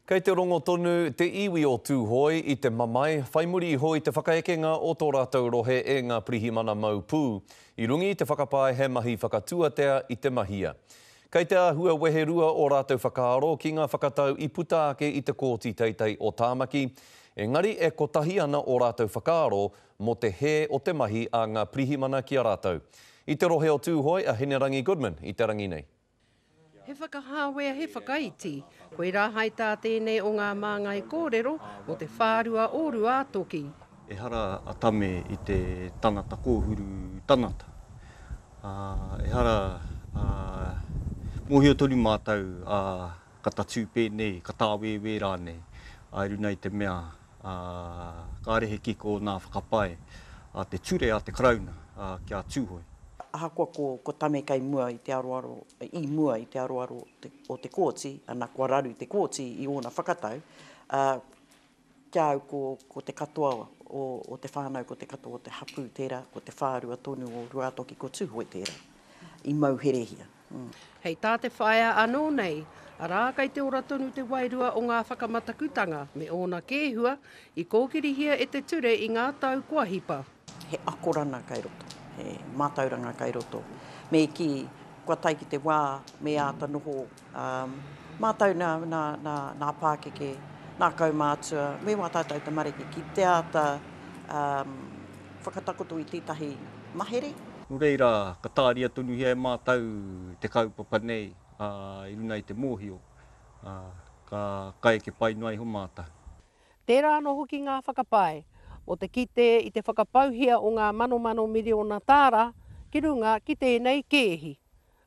Kei te rongo tonu te iwi o Tūhoe i te mamae whai muri iho i te whakaekenga o tō rātou rohe e ngā pirihimana mau pū, i runga i te whakapae he mahi whakatuatea i te mahia. Kei te āhua weherua ō rātou whakaaro ki ngā whakatau i puta ake i te Kōti Teitei o Tāmaki, engari e kotahi ana ō rātou whakaaro mō te hē o te mahi a ngā pirihimana ki a rātou. I te rohe o Tūhoe a Hinerangi Goodman i te rangi nei. He whakahāwea, he whakaiti, koirā hai tā tēnei o ngā māngai kōrero mō te whārua o Ruātoki. Ehara a Tame i te tangata kōhuru tangata. Ā, ehara, ā, mōhio tonu mātou, ā, ka tatū pēnei, ka tāwēwē rānei, ā, i runga i te mea, ā, kāre he kiko nā whakapae a te ture a te Karauna, ā, ki a Tūhoe. Ahakoa ko, ko Tame kei mua i te aroaro, i mua i te aroaro o te kōti, ana kua raru te kōti i ōna whakatau, ā, ki a au ko, ko te katoa o, o te whānau, ko te katoa o te hapū tērā, ko te whārua tonu o Ruātoki, ko Tūhoe tērā i mauherehia. Hei tā te whaea anō nei, arā kei te ora tonu te wairua o ngā whakamatakutanga me ōna kēhua i kōkirihia e te ture i ngā tau kua hipa. He akoranga kei roto, he mātauranga kei roto. Me kī, kua tae ki te wā me āta noho mātau nā, nā, nā, nā pākeke, nā kaumātua, me wā tātou tamariki ki te āta whakatakoto i tētahi mahere. Nō reira, ka tāria tonuhia e mātou te kaupapa nei, ā, i runga i te mōhio, ā, ka, ka eke pai noa iho mātou. Tērā anō hoki ngā whakapae mō te kite i te whakapauhia o ngā manomano miriona tāra ki runga ki tēnei kēhi.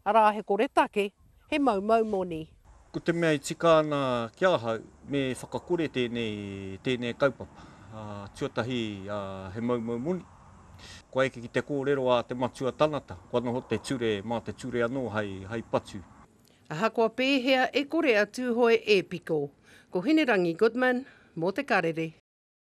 Arā he koretake, he maumau moni. Ko te mea e tika ana ki ahau, me whakakore tēnei, tēnei kaupapa. Tuatahi, he maumau moni. Kua eke ki te kōrero a te matua tangata, kua noho te ture, mā te ture anō hei, hei patu. Ahakoa pēhea e kore a Tūhoe e piko. Ko Hinerangi Goodman, mō Te Karere.